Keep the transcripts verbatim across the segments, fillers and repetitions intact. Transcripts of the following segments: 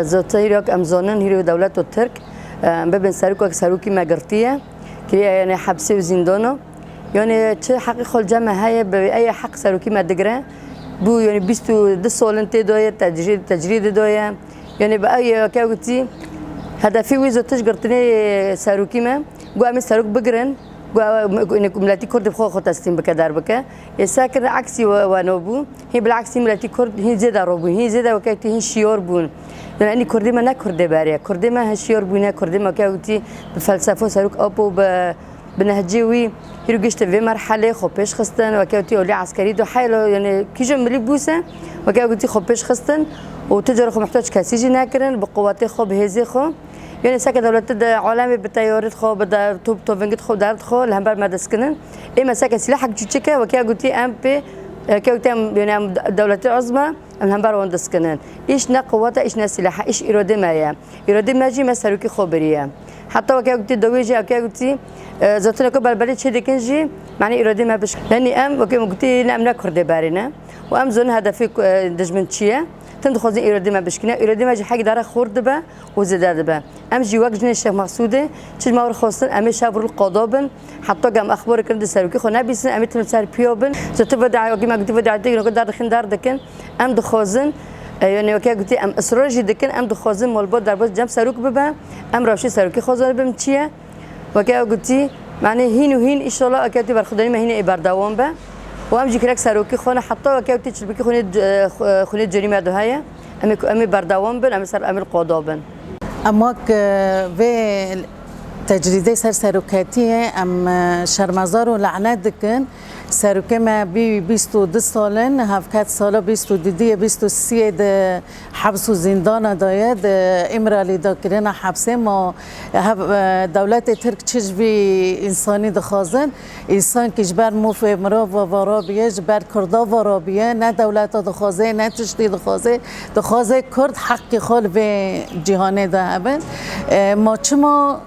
Zoteyî wek em zonin hîro dewleto Tirk, em bibin serok wek serokî me girtiye, kiriye yanê hepsê û zîndano. Yanê çi heqî xwe li cem me heye, bi eye heq serokî me digire. Bû yanê bîst û du solin tê doye, tecrîd, tecrîdê doye. Yanê bi eye weke gotî, hedefê wî zotiş girtinê serokî me. Got em ê serok bigirin, got ew, yanê ku miletî Kurd bi xwe xwe teslîm bike, derbike. Ê se kirin, eksî we-, weno bû. Hîn bileksî miletî Kurd hîn zêde robûn, hîn zêde weke tê hîn şiyor bûn. Yanî enî Kurdê me ne Kurdê berê ye. Kurdê me hin şiyor bûne, Kurdê me weke gotî bi felsefo serok Apo bi, bi nehcê wî hîro gişte vê merhelê xwe pêş xistin, weke gotî olî eskerî do heylo, yanî kîjo milî bûse, weke gotî xwe pêş xistin û tu cara xwe muhtac kesî jî nekirin, bi quwetê xwe, bi hêzê xwe. Yanî seke dewletê di alemê bi teyorêt xwe, bi de-, top tovingit xwe, derd xwe li hember me diskinin. Ê me seke sîlehek çûçik e, weke gotî em pê, weke gotî em, yanî em dewletê uzma, em li hember wan diskinin. Îş ne quwet e, îş ne sîleh e, îş îrodê me ye. Îrodê me jî me serokî xwe biriye. Heta weke gotî dawiyê jî, weke gotî, e, zotineke belbelê çê dikin jî, manî îrodê me bişk-, yanî em, weke me gotî, ne em ne Kurdê berê ne. Û em zonin hedefê ku, e, dijmin çi ye. Tim dixwazin îrodê me bişkîne. Îrodê me jî hek dare xurt dibe û zêde dibe. Em jî wek jinê Şêx Mesûdê çi ji me were xwestin, em ê şev rû li qada bin. Heta ku em exbarê kirin di serokî xwe nebîsin, em ê tim li ser piya bin. Ji tu veda, wekî me gotî, veda tê, weke derdixin, derdikin. Em dixwazin, e, yanî weke gotî, em israr jî dikin, em dixwazin malbat derbas cem serok bibe. Em rewşê serokî xwe zanibin çi ye. Weke ew gotî, manê hîn û hîn, înşallah, weke gotî berxwedanî me hînê ê berdewam be. Û em jî kirek serokî xwe ne, heta weke gotî çilpikî xwînê, e, xwe-, xwînê cerî me de heye. Em ê, em ê berdewam bin, em ê ser, em ê li qada bin. Em wek, e, vê tecrîdê ser seroketiyê em, e, şermezar û lanet dikin. Serokê me bî bîst û du sal in, hevket sala bîst û dudiyê, bîst û siyê di heps û zîndana de ye, di Îmralî de kirine hepsê. Ma hev-, e, dewletê Tirk çi ji vî însanî dixwazin? Însankî ji ber mûfê mirov ve vara biye, ji ber Kurda vara biye, ne dewleta dixwaze, ne tiştî dixwaze. Dixwaze Kurd heqî xwe li vê cîhanê de hebin. E, ma çima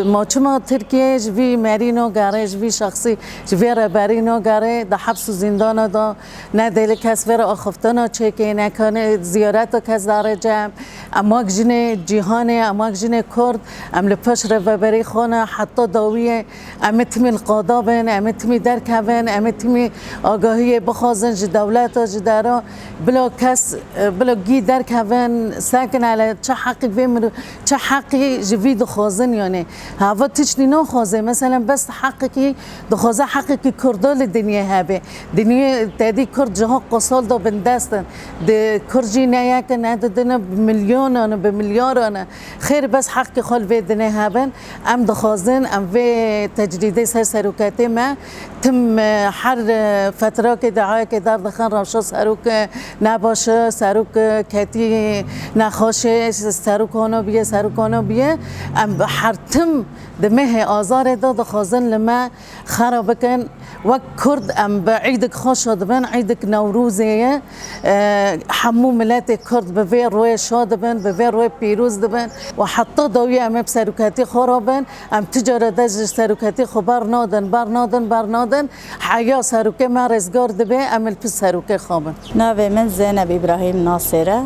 Ma çima Tirkiye ji vî merî nagere, ji vî şexsî, ji vê reberî nagere, di heps û zîndana de ne dê li kes vê re axiftina çêkê, ne kanê ziyareta kes dare cem. Em wek jinê cîhanê, em wek jinê Kurd, em li pişt rêveberî xwe ne heta dawiyê, em ê timî li qada bin, em ê timî derkevin, em ê timî agahiyê bixwazin ji dewleta, ji dera, bila kes, bila gî derkevin, sekin hele çi heqî vê mirov-, Çi heqî ji vî dixwazin, yanî hava tiştî naxwaze. Meselen bes heqekî dixwaze, heqekî Kurda li dinyê hebe. Dinyê tedî Kurd jiha qosal da bindest in. Di Kurd jî ne yek in, ne du din in, bi milyonan in, bi milyaran in. Xêr bes heqê xwe li vê dinê hebin. Em dixwazin, em vê tecrîdê ser seroketê me Tim, e, her, e, fetrakê de ayakê derdixin, rewşa serok, e, nebaş e, serok, e, ketî nexweş e, serok hona biye, serok hona biye. Em her tim di mehê Azarê de dixwazin li me xera bikin. Wek Kurd em bi îdik xwe şa dibin, îdik Newrozê ye. E, hemû miletê Kurd bi vê rûyê şa dibin, bi vê rûyê pîroz dibin û heta dawî em ê bi seroketî xwe re bin. Em ti cara de ji seroketî xwe ber nadin, ber nadin, ber nadin. Heya serokê me rêzgar dibe, em li pişt serokê xwe bin. Navê min Zeynep Îbrahîm Nasir e.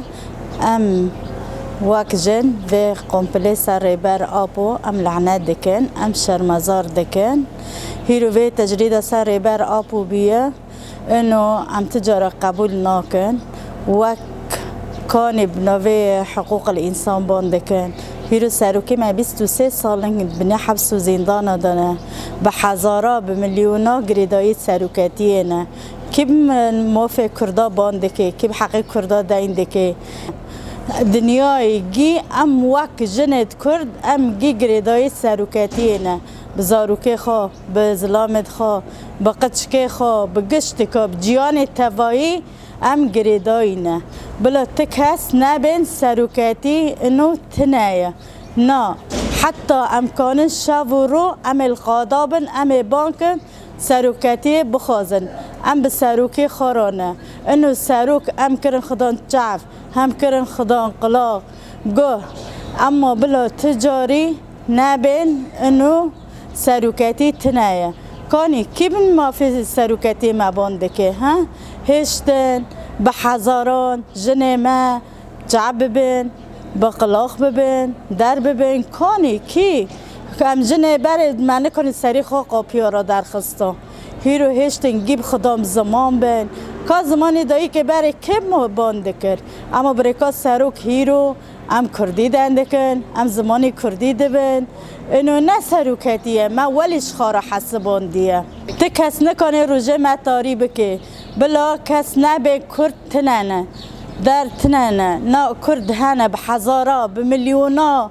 Em wek jin vê komplê ser Rêber Apo em lehne dikin, em şermezar dikin. Hîro vê tecrîda ser Rêber Apo bûye. Ino em ti cara qebûl nakin. Wek kanê bi navê hiqûqil însan ban dikin. Hîro serokê me bîst û sê sal in binê heps û zîndana de ne. Bi hezara, bi milyona girêdayî seroketiyê ne. Kî bi mafê Kurda ban dike, kî bi heqê Kurda deyn dike. Dinyayê gî em wek jinê Kurd, em gî girêdayî seroketiyê ne. Bi zarokê xwe, bi zilamê xwe, bi qiçikê xwe, bi giştika, bi ciyanê tevayî em girêdayî ne. Bila ti kes nebên seroketî ino tune ye. Na, heta em kanin şev û ro em ê li qada bin, em ê ban kin, seroketiyê bixwazin. Em bi serokê xwe re ne. Ino serok em kirin xidan çav, hem kirin xidan qila, guh. Emma bila ti carî Nebên ino seroketî tune ye. Kanî kî bin mafê seroketiyê me ban dike, he? Hêştin, bi hezaran, jinê me, çav bibin, Bi qilaq bibin, der bibin, kanî kî? Em jinê berê me nikanî serî xwe qapiya re derxista. Hîro hêştin gî bi xidam ziman bin. Ka zimanê dayikê berê kê ban dikir? Ema birêka serok hîro em kurdî dendikin, em zimanê kurdî dibin. Ino ne seroketî ye, me welî ji xwe re hesibandiye. Ti kes nikanê rojê me tarî bike. Bila kes nebê kurd tine ne. Der tine ne. Na kurd hene bi hezara, bi milyona.